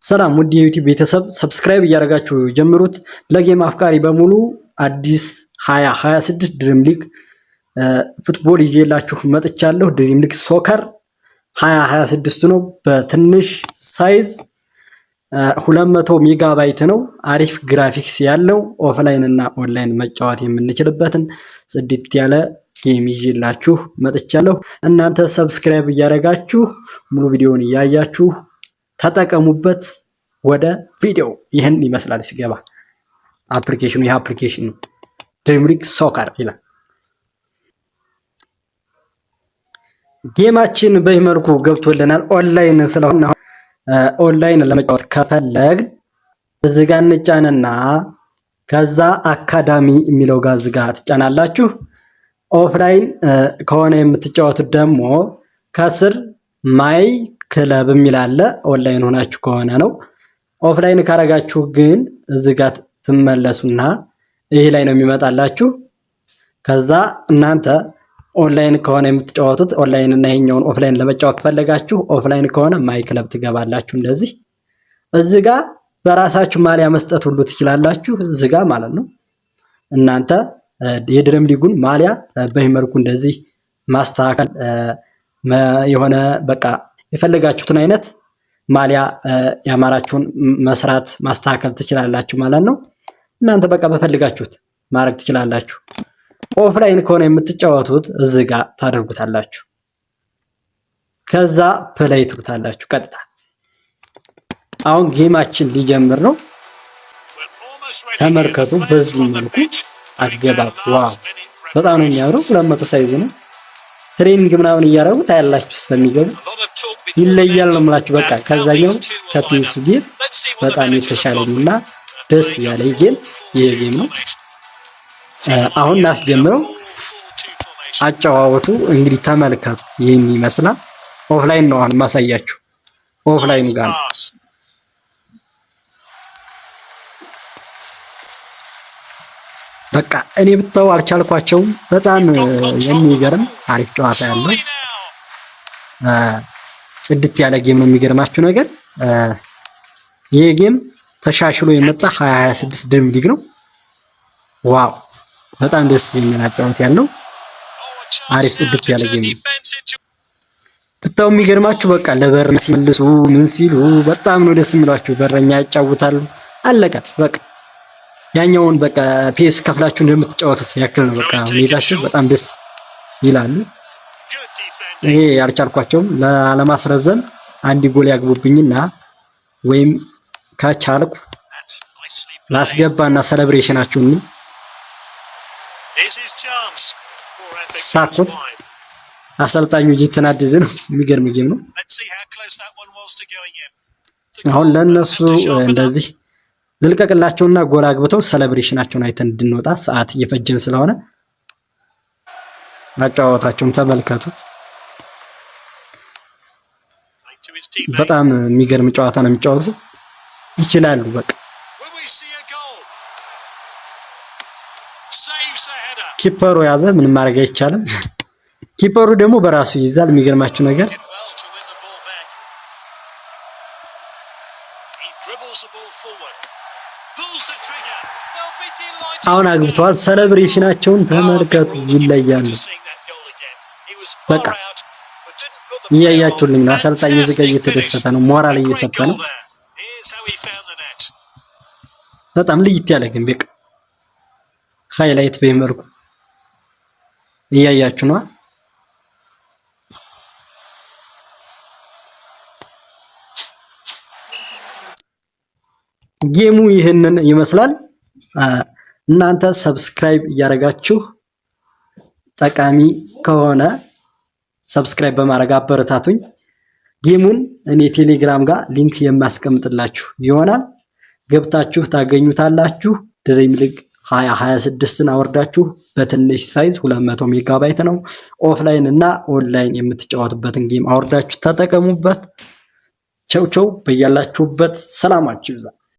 ሰላም ውድ የ YouTube ቤተሰብ፣ subscribe እያደረጋችሁ ጀምሩት። ለ game አፍቃሪ በሙሉ አዲስ 2026 Dream League Football ይዤላችሁ መጥቻለሁ። Dream League Soccer 2026 ነው። በትንሽ size 200 ሜጋባይት ነው። አሪፍ ግራፊክስ ያለው፣ offline እና ኦንላይን መጫወት የምንችልበትን ጽድት ያለ game ይዤላችሁ መጥቻለሁ። እናንተ subscribe እያደረጋችሁ ሙሉ ቪዲዮውን እያያችሁ ተጠቀሙበት። ወደ ቪዲዮ። ይህን ይመስላል ሲገባ application ኑ። ይህ application ነው። Dream League Soccer ይላል። Game ኣችን በዚህ መልኩ ገብቶልናል። ኦንላይን ስለሆነ ኦንላይን ለመጫወት ከፈለግ እዚህ ጋር እንጫንና ከዛ አካዳሚ የሚለው ጋር እዚህ ጋር ትጫናላችሁ። Offline ከሆነ የምትጫወቱት ደግሞ ከስር my club የሚል አለ። ኦንላይን ሆናችሁ ከሆነ ነው። Offline ካረጋችሁ ግን እዚህ ጋር ትመለሱና ይህ ላይ ነው የሚመጣላችሁ። ከዛ እናንተ ኦንላይን ከሆነ የምትጫወቱት፣ ኦንላይን እና ይሄኛውን offline ለመጫወት ከፈለጋችሁ offline ከሆነ my club ትገባላችሁ። እንደዚህ እዚህ ጋር በራሳችሁ ማሊያ መስጠት ሁሉ ትችላላችሁ። እዚህ ጋር ማለት ነው። እናንተ የ Dream League ኡን ማሊያ በዚህ መልኩ እንደዚህ ማስተካከል፣ የሆነ በቃ የፈለጋችሁትን አይነት ማሊያ ያማራችሁን መስራት ማስተካከል ትችላላችሁ ማለት ነው። እናንተ በቃ በፈለጋችሁት ማድረግ ትችላላችሁ። Offline ከሆነ የምትጫወቱት እዚህ ጋር ታደርጉታላችሁ። ከዛ play ትሉታላችሁ ቀጥታ። አሁን game ኣችን ሊጀምር ነው። ተመልከቱ። በዚህ መልኩ አገባብ wow፣ በጣም ነው የሚያምረው። 200 size ነው። Training ምናምን እያደረጉ ታያላችሁ ስለሚገቡ ይለያል ነው የምላችሁ። በቃ ከዛኛው ከ PES ኡ game በጣም የተሻለኝና ደስ ያለ game ይሄ game ነው። አሁን እናስጀምረው። አጨዋወቱ እንግዲህ ተመልከቱ፣ ይህን ይመስላል። Offline ነው አሁን ማሳያችሁ፣ offline ጋር ነው። በቃ እኔ ብተው አልቻልኳቸውም። በጣም የሚገርም አሪፍ ጨዋታ ያለው ጽድት ያለ game ነው። የሚገርማችሁ ነገር ይሄ game ተሻሽሎ የመጣ 2026 Dream League ነው። Wow፣ በጣም ደስ የሚል አጫወት ያለው አሪፍ ጽድት ያለ game ነው። ብታው የሚገርማችሁ በቃ ለበር ሲመልሱ ምን ሲሉ በጣም ነው ደስ የሚሏችሁ። በረኛ ያጫውታሉ። አለቀ በቃ። ያኛውን በቃ PES ከፍላችሁ እንደምትጫወቱት ያክል ነው። በቃ ሁኔታችሁ በጣም ደስ ይላሉ። ይሄ ያልቻልኳቸውም ላለማስረዘም አንድ ጎል ያግቡብኝና ወይም ከቻልኩ ላስገባና celebration ኣችሁን ሳኩት። አሰልጣኙ እየተናደደ ነው። የሚገርም game ነው። አሁን ለእነሱ እንደዚህ ልልቀቅላቸውና ጎል አግብተው celebration ኣቸውን አይተን እንድንወጣ ሰዓት እየፈጀን ስለሆነ አጨዋወታቸውን ተመልከቱ። በጣም የሚገርም ጨዋታ ነው የሚጫወቱት። ይችላሉ በቃ። Keeper ኡ ያዘ፣ ምንም ማድረግ አይቻልም። Keeper ኡ ደግሞ በራሱ ይይዛል። የሚገርማችሁ ነገር አሁን አግብተዋል። Celebration ኣቸውን ተመልከቱ፣ ይለያሉ። በቃ እያያችሁልኝ ነው። አሰልጣኝ እዚህ ጋር እየተደሰተ ነው፣ ሞራል እየሰጠ ነው። በጣም ልይት ያለ ግን በቃ highlight በመልኩ እያያችሁ ነው። Game ኡ ይህንን ይመስላል። እናንተ subscribe እያደረጋችሁ ጠቃሚ ከሆነ subscribe በማድረግ አበረታቱኝ። Game ኡን እኔ ቴሌግራም ጋር link የማስቀምጥላችሁ ይሆናል። ገብታችሁ ታገኙታላችሁ። Dream League 2026ን አወርዳችሁ በትንሽ size 200 ሜጋባይት ነው። Offline እና ኦንላይን የምትጫወቱበትን game አወርዳችሁ ተጠቀሙበት። ቸው ቸው፣ በያላችሁበት ሰላማችሁ ይብዛ።